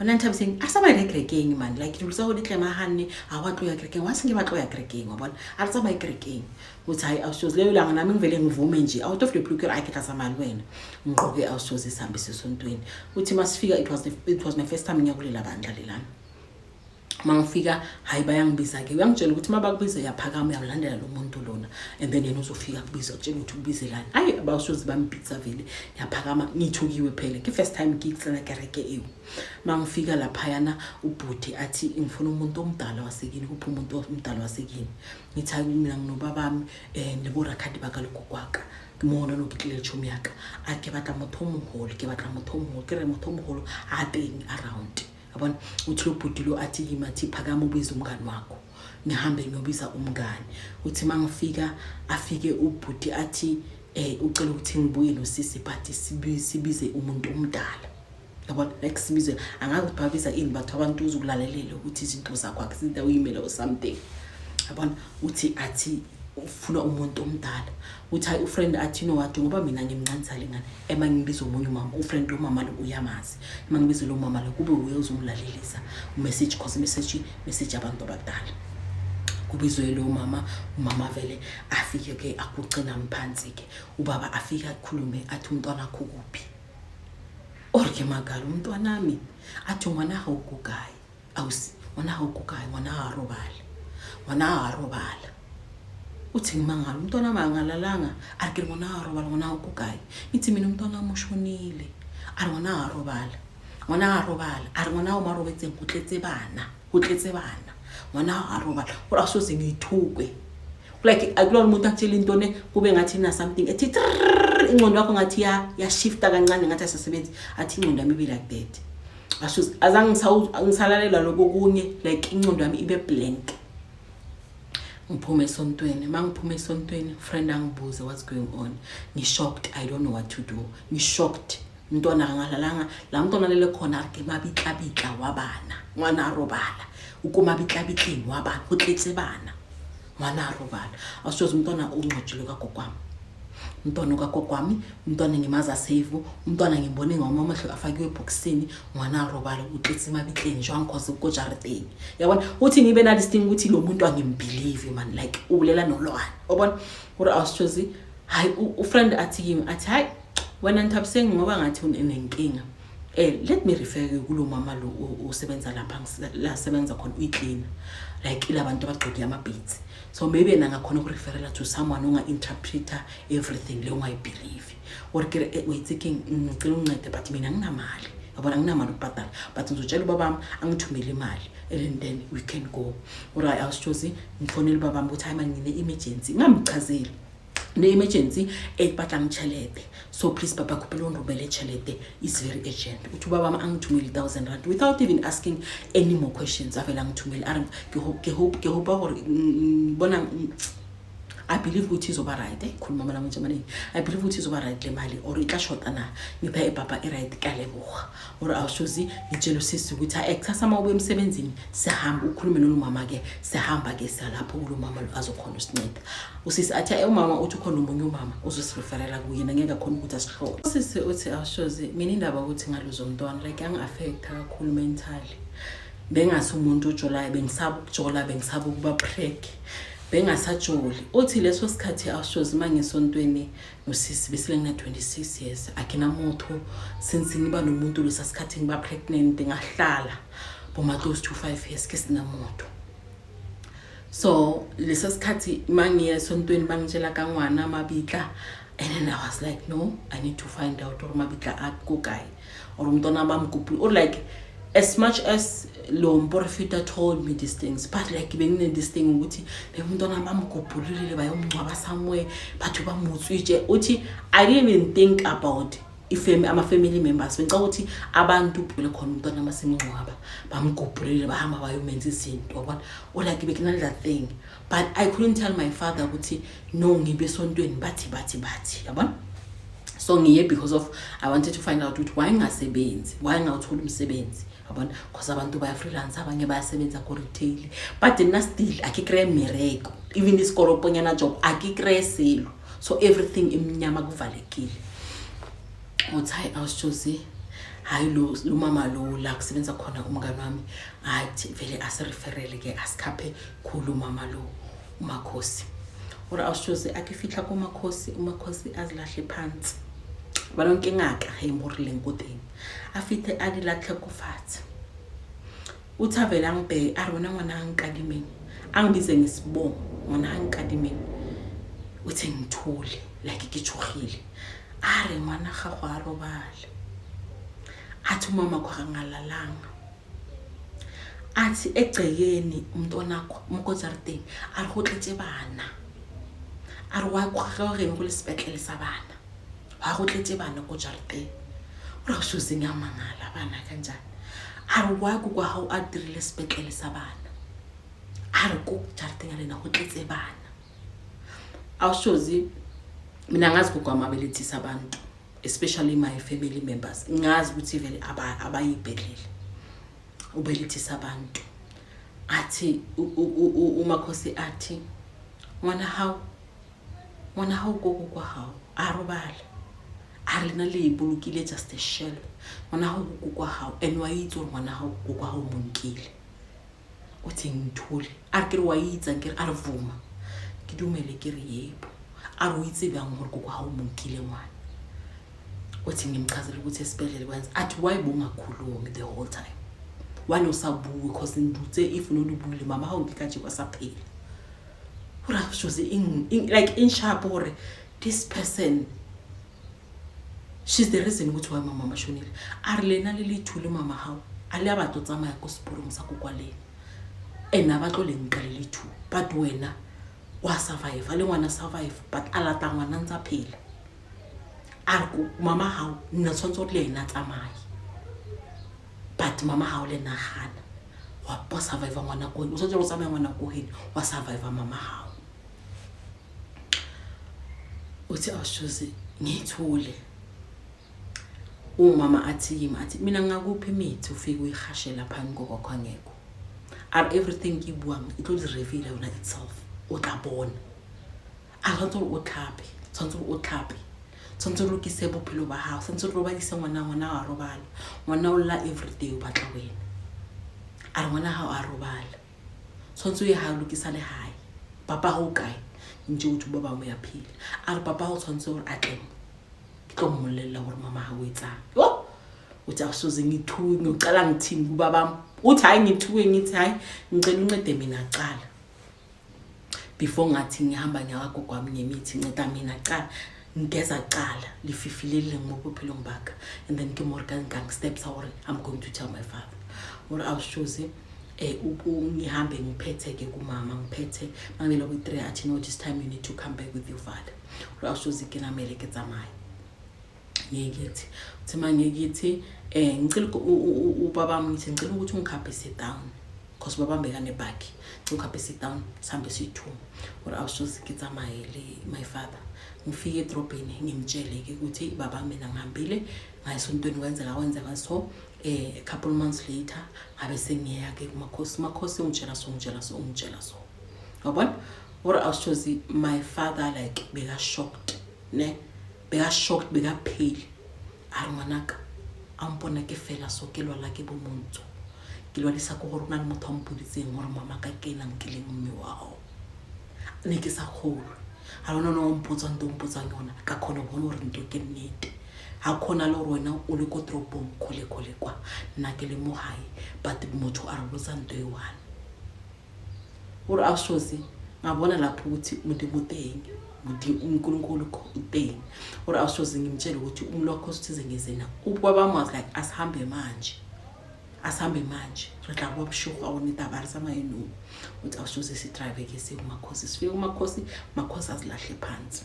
wena Nthabiseng, a sa ba ile kerekeng man, like dilo tsa go di tlemagane, ga wa tlo ya kerekeng, wa senke ba tlo ya kerekeng, wa bona, a re tsamaye kerekeng. Uthi hayi, awushozi, leyo langa nami ngivele ngivume nje out of the blue, ke ke tla tsamaya le wena. Ngiqoke, awushozi, sihambe sesontweni. Uthi masifika, it was my first time ngiya kulela bandla lelana. Mangifika, hayi, bayangibiza-ke. Uyangitshela ukuthi uma bakubiza uyaphakama, uyawulandela lo muntu lona, and then yena uzofika kubiza, kutshela ukuthi ukubizelani. Hayi, abawusoze bambitsa vele. Ngiyaphakama, ngithukiwe phela, ke-first time ngikutsena kereke ewu. Mangifika laphayana, ubhuti athi, "Ngifuna umuntu omdala wasekini. Kuphi umuntu omdala wasekini?" Ngithi, "Hayi, mina nginobabami le borakhadi bakalogokwaka mona no ke tlile tšhomi yaka." A ke batla motho o mogolo, ke batla motho o mogolo. Ke re motho o mogolo a teng around, yabona. Uthi lo bhuti lo athi kimi, athi, "Phakama ubize umngani wakho." Ngihambe ngiyobiza umngani. Uthi mangifika, afike ubhuti athi ucela ukuthi ngibuye nosisi, but sibize umuntu omdala, yabona, like sibize, angazi ukuthi babiza ini, bathu abantu uzokulalelela ukuthi izinto zakho akusinto uyimele or something, yabona. Uthi athi ufuna umuntu omdala. Uthi hayi, ufriend athi, "You know what, ngoba mina ngimncane salingana, ema ngibiza omunye umama." Ufriend lo mama lo uyamazi. Ema ngibiza lo mama lo, kube uye uzomlalelisa umessage, cause message message abantu abadala. Kubizwe lo mama. Umama vele afike ke, akucina phansi ke. Ubaba afike akhulume, athi, "Umntwana akho kuphi?" Or ke magala umntwanami. Athi, "Ngwana ga o ko kae ausi? Ngwana ga o ko kae? Ngwana ga a robala, ngwana ga a robala." Uthi ngimangala, umntwana wami angalalanga? A re, ke re ngwana ga a robala, ngwana ga o ko kae? Ngithi mina umntwana wami ushonile. A re, "Ngwana ga a robala, ngwana ga a robala." A re, "Ngwana o mo robetseng go tletse bana, go tletse bana, ngwana ga a robala." Gore a soze ngiyithukwe, like akulo umuntu akutshela into ne kube ngathi ina something ethi trrrr, ingqondo yakho ngathi ya yashifta kancane, ngathi asasebenzi. Athi ingqondo yami ibe like that. Asho azange ngisalalela lokho kunye, like ingqondo yami ibe blank. Ngiphume esontweni. Uma ngiphuma esontweni, friend angibuze, "What's going on?" Ngi-shocked, I don't know what to do, ngi-shocked. Umntwana angalalanga la, mntwana alele khona ke mabitlabitla wa bana. Ngwana a robala, o ko mabitlabitleng wa bana, go tletse bana, ngwana a robala. Awushozi, umntwana ungcwatshile kagokwami, umntwana kagokwami, umntwana ngimazi asave, umntwana ngimbone ngawami amehlo afakiwe ebhokisini. Ngwana a robala, o tletse mabitleng jwang, cause ko jareteng, yabona. Uthi ngibe nalesi thing ukuthi lo muntu angimbelieve man, like ubulela nolwane, ubona. Gore awushozi, hayi, ufriend athi kimi, athi, "Hayi wena Nthabiseng, ngoba ngathi unenkinga, let me refer you kulo mama lo osebenza lapha la sebenza khona, uyicleaner, like ilabantu abagqoke ama-beads, so maybe yena angakhona ukureferela to someone onga-interpreta everything le ungayibelieve." Or ke re, "Wait, ke ngicela ungincede, but mina nginamali, yabona, nginamali ukubhadala, but ngizotshela ubabami angithumele imali and then we can go." Or hayi, awusitshozi, ngifonele ubabami ukuthi, "Hayi mani, ngine-emergency." Ngingamchazeli, ne-emergency e batlang tšhelete, so please papa, kgopela o nromele tšhelete, is very urgent. Uthi ubaba angithumele i-1000 rand without even asking any more questions. Avele angithumele, a re, "Ke hopa gore bona, I believe ukuthi izoba right." Khuluma ama-language amaningi. "I believe ukuthi izoba right le mali, or e tla shota na?" Ngipha, "E papa, e right, ka leboga." Or awushozi, ngitshela usisi ukuthi, "Hayi, kusasa uma ubuya emsebenzini sihamba ukhulume nolo mama ke." Sihamba ke siyalapho kulo mama lo azokhona usinceda. Usisi athi, "Ayi, umama uthi ukhona omunye umama uzosireferela kuye, ngeke akhona ukuthi asihlole." Usisi uthi, awushozi, mina indaba ukuthi ngaluza umntwana, like yangi-affecta kakhulu mentally. Bengasi umuntu ojolayo, bengisaba ukujola, bengisaba ukuba preg, bengasajoli. Uthi leso sikhathi, awushozi, uma ngesontweni nosisi besele ngina-26 years, akinamotho. Since ngiba nomuntu lesa sikhathi ngiba pregnant, ngahlala boma close to 5 years ke sinamoto. So lesa sikhathi mangiya esontweni, bangitshela kangwana mabitla, and then I was like, "No, I need to find out or mabitla a ko kae, or umntwana bamkuphi," or like As much as lo mporofita told me these things, but like bengine this thing ukuthi bemntwana bamgubhululile bayomngcwaba somewhere, batho bamutswitshe. Uthi I didn't even think about ama-family members. Bengicabanga ukuthi abantu phela khona umntwana masimngcwaba bamgubhulile bahamba bayomenza izinto, wabona. Or like bekunale thing, but I couldn't tell my father ukuthi no, ngibe esontweni, bathi bathi bathi, yabona. So ngiye because of I wanted to find out ukuthi why ngingasebenzi, why ngawutholi umsebenzi, yabona, because abantu baya-freelance, abanye bayasebenza ko-retail, but nna still akhi-kry-e mmereko, even iskoroponyana job akhi-kry-e selo. So everything imnyama, kuvalekile. Uthi hayi, awusitshozi, hayi, lo mama lo la kusebenza khona umngani wami, athi vele asireferele ke, asikhaphe khulu umama lo umakhosi. Ore awusitshozi, akhe fitlha komakhosi, umakhosi azilahle phansi balonke ngaka he mo re leng ko teng, a fitlhe a di latlhe ko fatshe. Uthi avele angibheke, a re, "Wena ngwana ankadimeng," angibize ngesibongo, "Ngwana ankadimeng." Uthi ngithule like ke tshogile. A re, "Ngwana gago a robala." Athi umama kho akangalalanga. Athi egcekeni umntwanakho mo jarateng, a re go tletse bana. A re wa gageng go le sepetlele sa bana, wa go tletse bana ko jarateng. Ore go sose ngiyamangala, bana kanjani? A re wa ko kwa gago a dirile sepetlele sa bana, a re ko jarateng ya lena go tletse bana. Awushozi, mina ngazi gogo abelethisa abantu, especially my family members. Ngazi ukuthi vele abayibhedlela ubelethisa abantu. Athi umakhosi athi, "Ngwana hao, ngwana hao koko kwa hao a robala." A re lena le bolokile just a shell. Ngwana hao koko kwa hao, and wa itse gore ngwana hao koko kwa hao mo nkile. Uthi ngithule. A re, "Ke re wa itse nkere?" A re, "Vuma ke dumele." Ke re, "Yebo." A re, "O itse bjang gore koko hao mo nkile ngwana?" Uthi ngimchazela ukuthi esibhedlele kwenza. Athi, "Why bongakhulumi the whole time? Why no sa bue? Cause ndutse if no le buile mama ha o nke ka jekwa sa phela." Ore shoze like in sharp gore this person, she's the reason ukuthi why mama mashonile. A re lena le lethule mama hao a le a batlo tsamaya ko seporong sa kokwaleng, and a batlo le nka le le two, but wena wa survive le ngwana survive, but a lata ngwana ntsa phela. A re mama hao nna tshwanetse gore le ena tsamaye, but mama hao le nagana wa survive ngwana ko, o tshwanetse go tsamaya ngwana ko heno, wa survive mama hao. Uthi awushozi ngithule. Umama athi kimi, athi, "Mina ngakuphi imithi ufike uyihashela phambi kokwakho angekho." Are everything ke buang e tlo di reveal yona itself, o tla bona. A tshwanetse gore o tlhape, tshwanetse gore o tlhape, tshwanetse o lokise bophelo ba gago, tshwanetse o robadise ngwana. Ngwana a robala, ngwana o lla everyday, o batla wena. A re ngwana gago a robala, tshwanetse o ye ga o lokisa legae. Papa ga o kae ntse o ba bangwe ya phela? A re papa ga o tshwanetse gore a tle mo, ke tlo mmolelela gore mama ga o etsang. Yo, uthi awusoze ngithuke, ngiyocala ngithini kubabami? Uthi hayi, ngithuke, ngithi hayi, ngicela uncede mina cala before ngathi ngihamba ngiyakagogo wami ngemithi. Nceda mina cala, ngigeza cala lefifi le leng mo bophelong baka, and then ke mo re ka nkang steps gore I'm going to tell my father gore awushoze ngihambe ngiphethe-ke kumama, ngiphethe mangibela kwi-3. Athi, "No, this time you need to come back with your father." Gore awushoze ke namele ke tsamaye ngikithi. Uthi ma ngikithi ngicela ubaba, ngithi ngicela ukuthi ungikhaphe down, cause babambeka nebhaki, ngicela ukhaphe down sihambe siyi-two. Gore awushoze ke tsamaye le my father, ngifike edrobheni, ngimtshele-ke ukuthi baba, mina ngihambile ngayesontweni, kwenzeka kwenzeka. So a couple months later ngabe sengiya-ke kumakhosi, umakhosi ungitshela so, ungitshela so, ungitshela so, wabona. Ore awushozi, my father like beka-shocked ne, beka-shocked, bekapheli. A re, "Ngwanaka, a mpona ke fela so ke lwala ke bo montsho, ke lwadisa ke gore o na le motho a mpoditseng gore mama ka ke ena nkileng mme wa gago. Ne ke sa kgolwe ga lona no mpotsa nto o mpotsang yona, ka kgona go bona gore nto ke nnete. Ga kgona le gore wena o le ko toropong kgole-kgole kwa, nna ke le mo gae, but motho a re botsa nto e one." Ore awushozi ngabona lapho ukuthi Modimo teng, uNkulunkulu uteng. Ore awushozi ngimtshele ukuthi umlo wakho sithize ngezena. Ubaba wami was like, "Asihambe manje." Asambe manje, re tla boa bošego, a one taba, re tsamaye no. Uthi awusoze, sidrive ke siye kumakhosi. Sifike kumakhosi, makhosi azilahle phansi.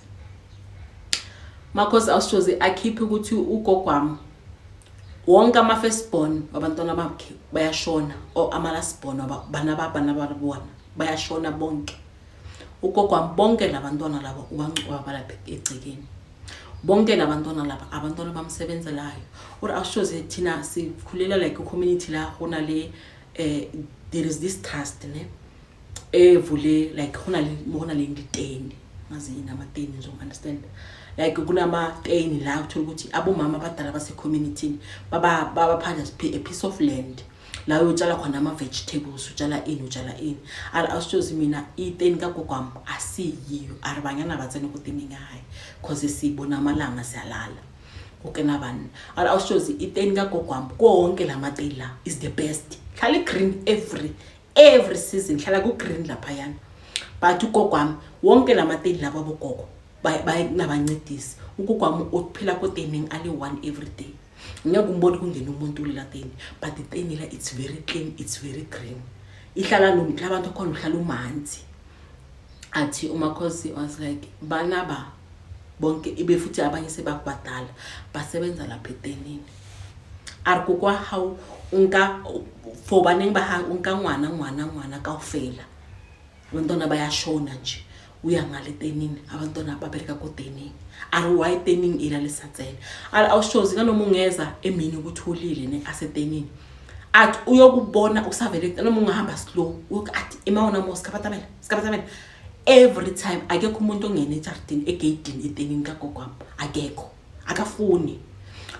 Makhosi awusoze akhiphe ukuthi ugogwami wonke ama-firstborn wabantwana bakhe bayashona, or ama-lastborn bana bana babona bayashona bonke. Ugogwami bonke labantwana laba ubangcwaba lapha egcekeni, bonke labantwana laba, abantwana bamsebenzelayo. Or awushoze, thina sikhulela like community la go na le there is this trust ne evule, like go na le mo go na leng ditene, ngazi yini amateni nje, understand, like kunamateni la uthola ukuthi abomama abadala base-communitini babapha just a piece of land la uyotshala khona ama-vegetables, utshala ini, utshala ini. A re awusitshozi, mina iteni kagogwami asiyiyo. A re banyana ba tsene ko teneng ya hae cause sibona amalanga siyalala kukena banna. A re awusitshozi, iteni kagogwami konke la mateni la is the best, hlala i-green every season, hlala ku-green laphayana. But ugogwami wonke la mateni laba abogogo nabancedisi, ugogwami uphila kotening ali-one every day, ngeke umbone kungena umuntu kulela teni, but iteni la, it's very clean, it's very green, ihlala nomhlabantu akhona uhlala umanzi. Athi umakhosi was like, bana ba bonke ibe futhi abanye sebakubadala basebenza lapha etenini. A re kokwa hao o nka for baneng ba ha o nka ngwana ngwana ngwana kaofela, abantwana bayashona nje, uya ngale tenini, abantwana babereka kotenini. A re why tening ila lesatsela? A re awushozi nanoma ungeza emini ukuthi ulile ne asetenini, athi uyokubona usavele, noma ungahamba slow, athi imawona mo sikabatamela sikabatamela every time. Akekho umuntu ongena ejardini, egeyidini etenini kagogwami, akekho, akafuni.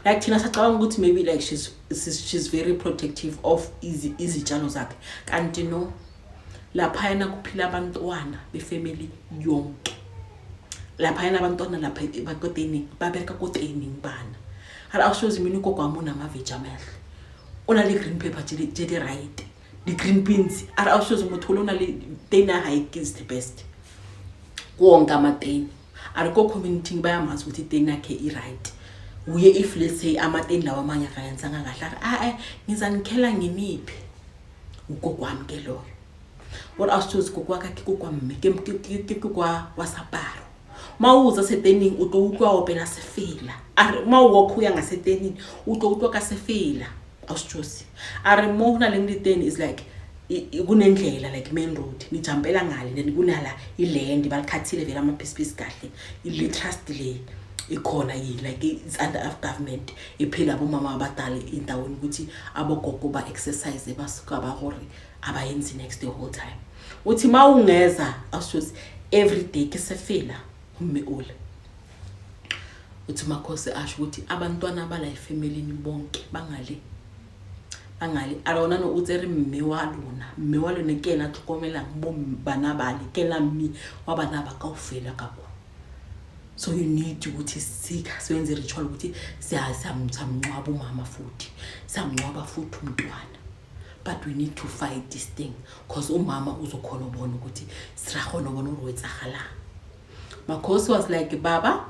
Like thina sacabanga ukuthi maybe like she's very protective of izitshalo zakhe, kanti no, laphayana kuphila abantwana befamily yonke laphayana, abantwana lapha bakotening babereka kotening bana. Hala awushozi, mina ugogo wami unamaveji amahle, o na le green pepper tse di right, di-green beans. A re awushozi, motho o na le tene ya hae is the best kuwonke amateni. A re ko-community bayamazi ukuthi iteni yakhe i-right uye. If let's say amateni lawa amanye akayenzanga kahle, a re a-e ngizanikhela nginiphi. Ugogo wami ke loyo. Ore awusithozi, gogo wa ka ke kokwa mme, ke kokwa wa saparo. Ma o tsa seteneng, o tlo utlwa opela sefela. A re ma o walk o ya ngaseteneng, o tlo utlwa ka sefela. Awusithozi, a re mo ho na leng ditene is like kunendlela, like main road, nijampela ngale, then kunala iland balikhathile vele ama-piece kahle. Le trust le ikhona yi like it's under of government, iphila abomama abadala endaweni ukuthi abogogo ba-exercise, basuka ba gore abayenzi next the whole time. Uthi ma ungeza awushozi, every day ke sefela umme ole. Uthi makhosi asho ukuthi abantwana bala efamilini bonke bangale bangale. A rona no o tsere mme wa lona, mme wa lone ke ena tlhokomelang bo bana bale, ke ena mme wa bana ba kaofela ka kwa. So you need ukuthi sika siwenze ritual ukuthi siyamngcwaba umama futhi siyamngcwaba futhi umntwana, but we need to fight this thing cause umama uzokhona ubona ukuthi sirahona ubona gore o etsagalang. Makhosi was like, baba,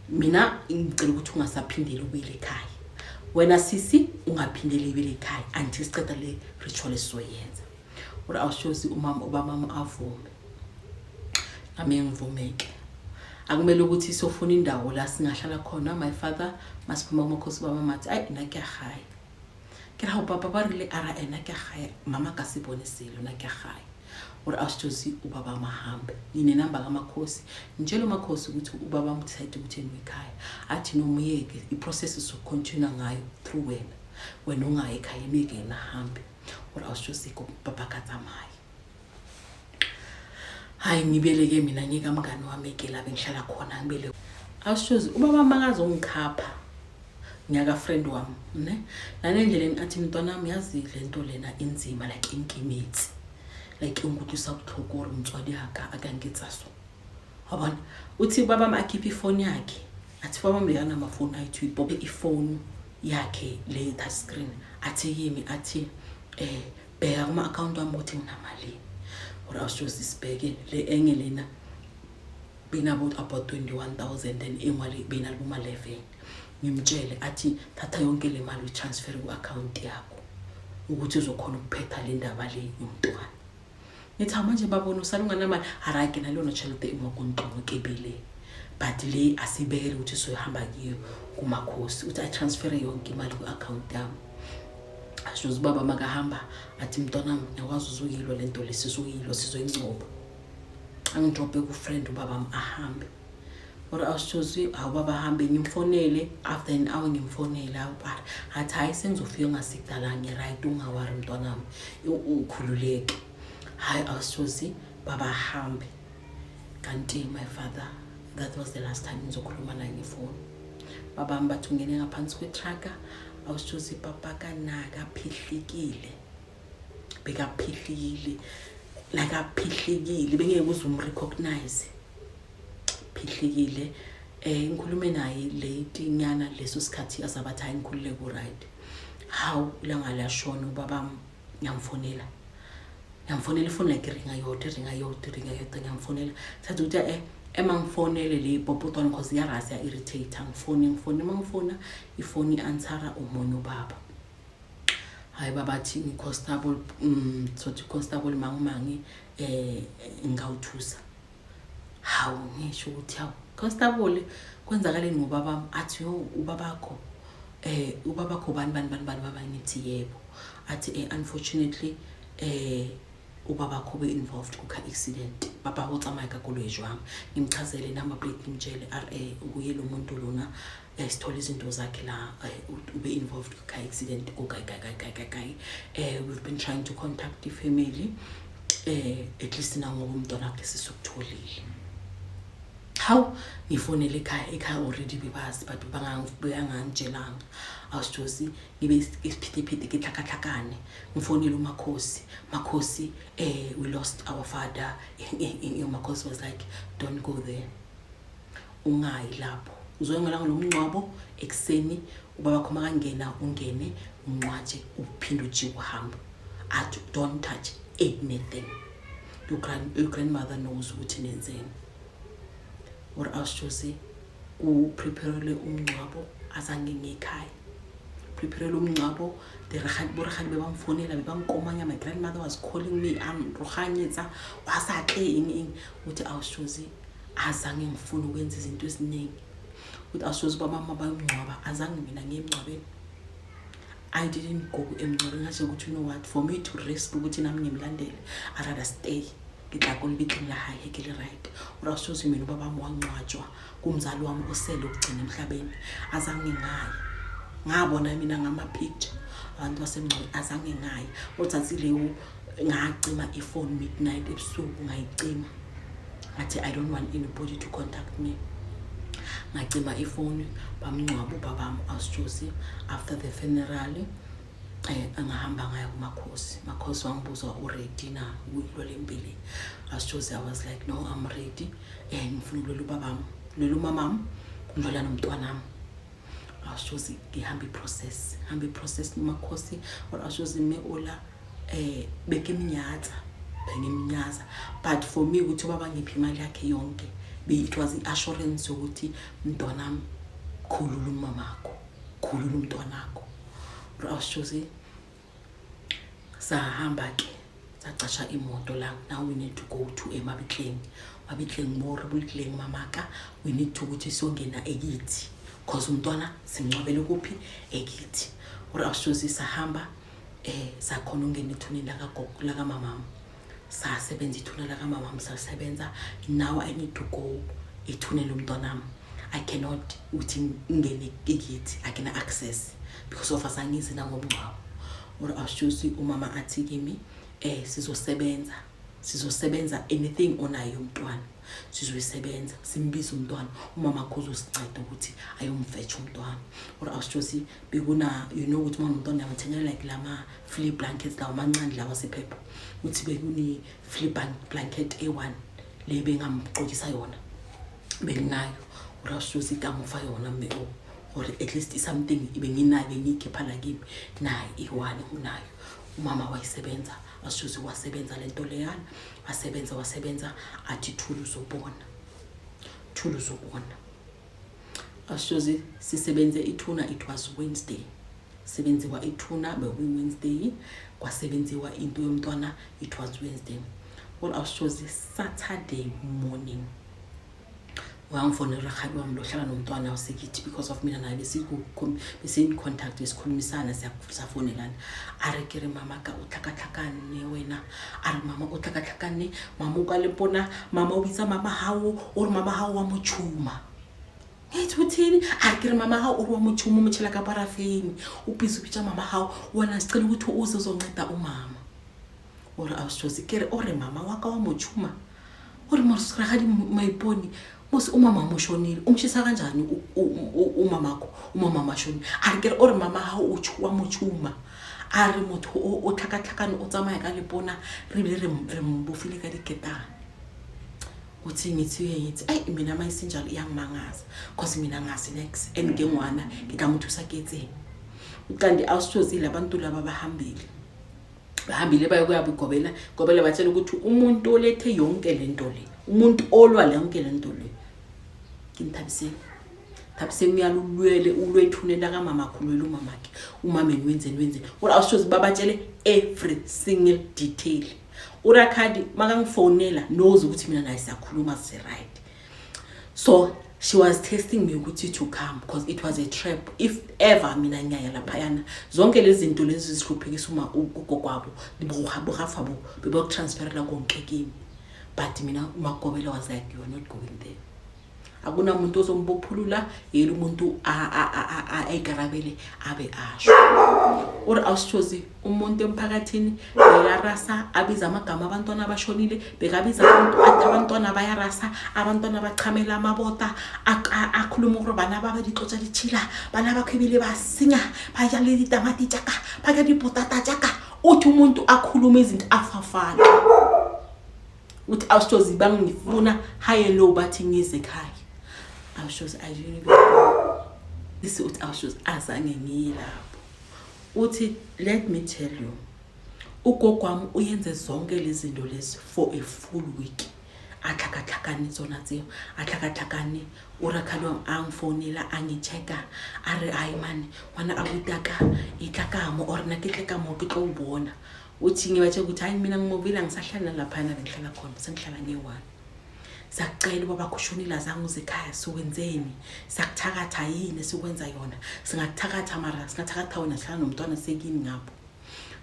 mina ngicela ukuthi ungasaphindeli ubuyele ekhaya, wena sisi ungaphindeli ubuyele ekhaya until siceda le ritual esizoyenza. Uri awushozi, umama ubamama avume, nami ngivumeke. Akumele ukuthi siyofuna indawo la singahlala khona. My father masiphuma kumakhosi, baba mathi, ayi nna ke a gae. Ke ra go papa ba rile a ra ena ke gae, mama ka se bone selo, na ke gae. Uri awusitshozi, ubaba mahambe nginenamba kamakhosi, ngitshela umakhosi ukuthi ubaba decide ukuthi yena ekhaya. Athi nomuyeke, i-process izocontinue ngayo through wena, wena ungayi ekhaya, emiyeke yena ahambe. Uri awusitshozi, papa ka tsamaye. Hayi, ngibeleke mina ngikamngani wami ke la bengihlala khona, ngibele. Awusitshozi, ubaba makazongikhapha ngiyaka friend wami ne lana endleleni, athi mntwanami, yazi le nto lena inzima, like inkimetsi, like ingikutlwisa botlhoko gore motswadi a ka nketsa so. Wa bona, uthi ubaba akhiphe ifoni yakhe, athi baba bekana amafoni ayi-two, ipope ifoni yakhe le touch screen, athi kimi, athi bheka kuma-akhawunti wami ukuthi nginamalini. Or awushozi, sibheke le enye lena benabo about 21,000, then engwale benaliboma 11. Ngimtshele, athi thatha yonke le mali uyitransfer ku-akhawunti yakho. Ukuthi uzokhona ukuphetha le ndaba le yomntwana. Ngithi hawu manje babona usala unganamali. Alright ke nalona tšhelete e mo ko ntlong ke bele. But le asibekele ukuthi soyihamba kiyo kumakhosi. Uthi ayitransfere yonke imali ku-account yami. Asho ubaba makahamba athi mntwanami ngiyakwazi uzuyilwa le nto le sizuyilwa sizoyingcoba. Angidrobhe ku-friend ubaba ahambe. Or awushozi hawu baba hambe ngimfonele after an hour ngimfonele hawu bara athi hayi sengizofika ngasikudala ngi-right ungawari mntwanami ukhululeke. Hayi awushozi baba hambe. Kanti my father that was the last time ngizokhuluma naye ngefoni. Babami bathi ungene ngaphansi kwe-truck awushozi papa kanaka phihlikile. Bekaphihlile like aphihlikile bengeke uze umrecognize. Phihlikile ngikhulume naye late nyana leso sikhathi azabathi hayi ngikhululeke u-right. Hawu ilanga liyashona ubaba ngiyamfonela. Ngiyamfonela ifoni like iringa yodwa iringa yodwa iringa yodwa ngiyamfonela. Thatha ukuthi ema ngifonele le popotwana because iyarasa ya-irritate angifoni ngifoni uma ngifona ifoni i-answera omunye ubaba. Hayi baba athi ngi-constable sothi constable mangimangi ngawuthusa. Hawu ngisho ukuthi hawu constable kwenzakaleni ngobaba athi yo ubabakho ubabakho bani bani bani bani baba ngithi yebo. Athi unfortunately ubabakho ube involved ku car accident. Baba o tsamaya ka koloi jwang. Ngimchazele number plate ngimtshele ukuye lo muntu lona sithola izinto zakhe la ube involved ku car accident ko kae kae kae kae kae kae. We've been trying to contact the family at least na ngoba umntwana wakhe sisukutholile. Hawu ngifonele ekhaya ekhaya already bebazi but bangangitshelanga. Awusjosi ngibe isiphithiphithi ke tlhakatlhakane ngifonele umakhosi. Makhosi we lost our father. Umakhosi was like don't go there. Ungayi lapho. Uzoyongela ngolomngcwabo ekseni ubaba wakho makangena ungene ungcwatshe uphinde ujike uhambe. Athi don't touch anything. Your grandmother knows ukuthi nenzeni. Or awusjosi ku-preparele umngcwabo azange ngiyekhaya. Preparele umngcwabo the boragadi bebamfonela bebangikomanya my grandmother was calling me amroganyetsa wa sa tle eng eng uthi awusjosi azange ngifune ukwenza izinto eziningi. Uthi awusjosi baba mama bayomngcwaba azange mina ngiye emngcwabeni. I didn't go emngcwabeni ngasho ukuthi you know what for me to risk ukuthi nami ngimlandele I rather stay ngitla ko lebitleng la hae ke le right. Or awusjosi mina ubaba wami wangcwatshwa kumzali wami osele ukugcina emhlabeni azange ngaye. Ngabona mina ngama picture abantu basemngcwabeni azange ngaye. Uthathe leyo ngacima ifone midnight ebusuku ngayicima. Ngathi I don't want anybody to contact me. Ngacima ifoni bamngcwaba ubabami awusjosi after the funeral angahamba ngaya kumakhosi. Makhosi wangibuza u-ready na ukuyilwa lempilo. Awusjosi I was like no I'm ready. Ngifuna ukulwela ubabami, ngilwela umamami, ngilwela nomntwanami. Awusjosi ngihamba i-process, hamba i-process nomakhosi or awusjosi me ola bekimnyatsa bengimnyaza but for me ukuthi ubaba ngiphi imali yakhe yonke it was i-assurance yokuthi mntwanami khulula umamakho khulula umntwanakho. Awusjosi sahamba ke sacasha imoto la now we need to go to emabitleng mabitleng mo re bolokileng mamaka we need to ukuthi siyongena ekithi cause umntwana simncwabele kuphi ekithi. Or awusjosi sahamba sakhona ungena ethuneni lakagogo lakamamami sasebenza ithuna lakamamami sasebenza now I need to go ethuneni lomntwanami. I cannot uthi ngene ekithi I cannot access because of asangizi nangomngcwabo. Or awusjosi umama athi kimi sizosebenza sizosebenza anything onayo umntwana sizoyisebenza simbize umntwana umama akho uzosinceda ukuthi ayomfetcha umntwana. Or awusjosi bekuna you know ukuthi uma umntwana uyathengela like lama flea blankets lawa amancane lawa sephepha uthi bekune flea blanket A1 le bengamgqokisa yona benginayo. Or awusjosi kamufa yona mme o or at least something benginayo bengiyikhipha la kimi naye i1 unayo. Umama wayisebenza awusjosi wasebenza lento leyana wasebenza wasebenza athi thula uzobona thula uzobona. Awusjosi sisebenze ithuna it was Wednesday. Sebenziwa ithuna, bekuyi-Wednesday, kwasebenziwa into yomntwana, it was Wednesday. Well, awushozi, Saturday morning wangifonela urakgadi wami lohlala nomntwana usekithi, because of mina naye besiyi-contact, besikhulumisana, siyafonelana. A re, ke re, mama ka o tlhakatlhakane wena. A re, mama o tlhakatlhakane, mama o ka lepona, mama o bitsa mama hao, o re mama hao wa mo tšhuma. Ngithi, uthini? A re, ke re, mama hao o re wa mo tšhuma, o mo tšhela ka parafeni, o busy o bitsa mama hao wena, sicela ukuthi uze uzonceda umama. O re, awushozi, ke re, o re mama wa ka wa mo tšhuma. O re, mos rakgadi Maipone mos, umama mushonile, umshisa kanjani umamakho, umama mashonile? A re, ke re, o re mama hao o wa mo tšhuma. A re, motho o tlhakatlhakane, o tsamaya ka lepona, re bile re mbofile ka diketane. Uthi, ngithi, ayi, mina uma isinjalo iyangimangaza, cause mina ngazi next and ke ngwana ke tla mo thusa ke etseng. Kanti awusithozile, abantu laba bahambile, bahambile bayokuya bugobela gobela, batshela ukuthi umuntu olethe yonke lento le, umuntu olwa yonke lento le, ke Nthabiseng. Thabiseng uyalulwele, ulwethuneni lakamama, khulwela umamakhe, umameni wenzeni, wenzeni. Ura awushozi, babatshele every single detail. Urakhadi makangifonela knows ukuthi mina naye siyakhuluma, si-right. So she was testing me ukuthi to come, because it was a trap. If ever mina ngiyaya laphayana, zonke lezi zinto lezi zihluphekisa uma ugogo bogafa bo bebokutransferela konke kimi. But mina uMagobela was like, "You are not going there, akunamuntu ozombophulula yena, umuntu ayikarabele abe asho." Uri, awusithozi, umuntu emphakathini bekarasa, abiza amagama abantwana abashonile, bekabiza abantu, athi abantwana bayarasa, abantwana bachamela amabota, akhuluma gore bana ba ba ditlo tsa ditšhila, bana ba khwebile ba senya, ba ja le ditamati tjaka, ba ja dipotata tjaka. Uthi umuntu akhulume izinto afafana. Uthi, awusithozi, bangifuna high and low, bathi ngize ekhaya. Awushozi, I didn't even go. This, uthi, awushozi, azange ngiye lapho. Uthi, let me tell you, ugogo wami uyenze zonke lezi zinto lezi for a full week, a tlhakatlhakane tsona tseo, a tlhakatlhakane. O rakhadi wami angifonela, angi-check-a, a re, hayi mane, ngwana a butaka e tla ka mo, or nna ke tle ka mo, ke tlo o bona. Uthi, ngibatshela ukuthi, hayi, mina ngimovile, angisahlali nalaphana bengihlala khona, sengihlala nge-one. Siyakucela, ubaba ushonile, azange uze ekhaya, siwenzeni? Siyakuthakatha yini esikwenza yona? Singakuthakatha, mara singathakatha wena, sihlala nomntwana sekini ngapho.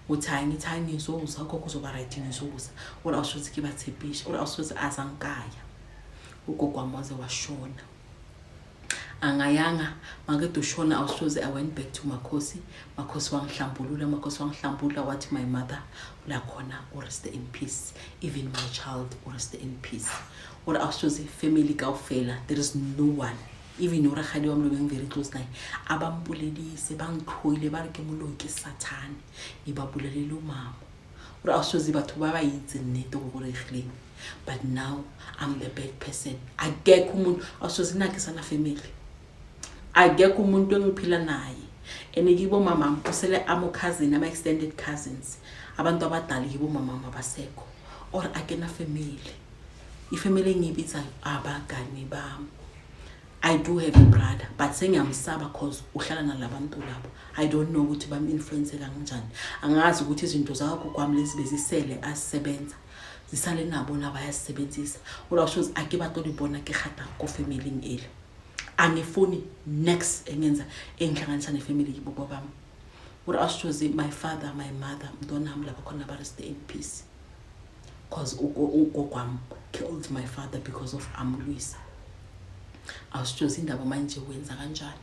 Uthi, hayi, ngithi, hayi, ngizoza, ugogo uzoba right, ngizoza. Ore, awushothi ke batshepisha. Ore, awushothi, azangikaya, ugogo wami waze washona, angayanga. Makede ushona, awushozi, I went back to Makhosi. Makhosi wangihlambulula, Makhosi wangihlambulula, wathi my mother la khona urest in peace, even my child urest in peace. Ore, awushozi, family kaofela, there is no one, even urakgadi wami lo bengi-very close naye, abambulelise, bangitlhoile, ba re ke moloi, ke sathane, ngibabulelele umama. Ore, awushozi, batho ba ba itse nnete go goregileng, but now I'm the bad person. Akekho umuntu, awushozi, nake sana family, akekho umuntu engiphila naye. And kibo mamam kusele ama-cousin, ama-extended cousins, abantu abadala kibo mamam abasekho. Or akena family, ifamily engiyibizayo abangani bami. I do have a brother, but sengiyamsaba cause uhlala nalabantu labo. I don't know ukuthi bam-influence kanjani. Angazi ukuthi izinto zakagogo wami lezi bezisele azisebenza, zisale nabo na bayazisebenzisa. Ora ushozi, ake batlo di bona ke gata ko familing ele. Angifuni next engenza engihlanganisa nefamily kibo babami. Ora awushozi, my father, my mother, mntwanami lapha khona ba rest in peace, cause ugogo wami killed my father because of amlwisa. Awusitshozi, indaba manje wenza kanjani?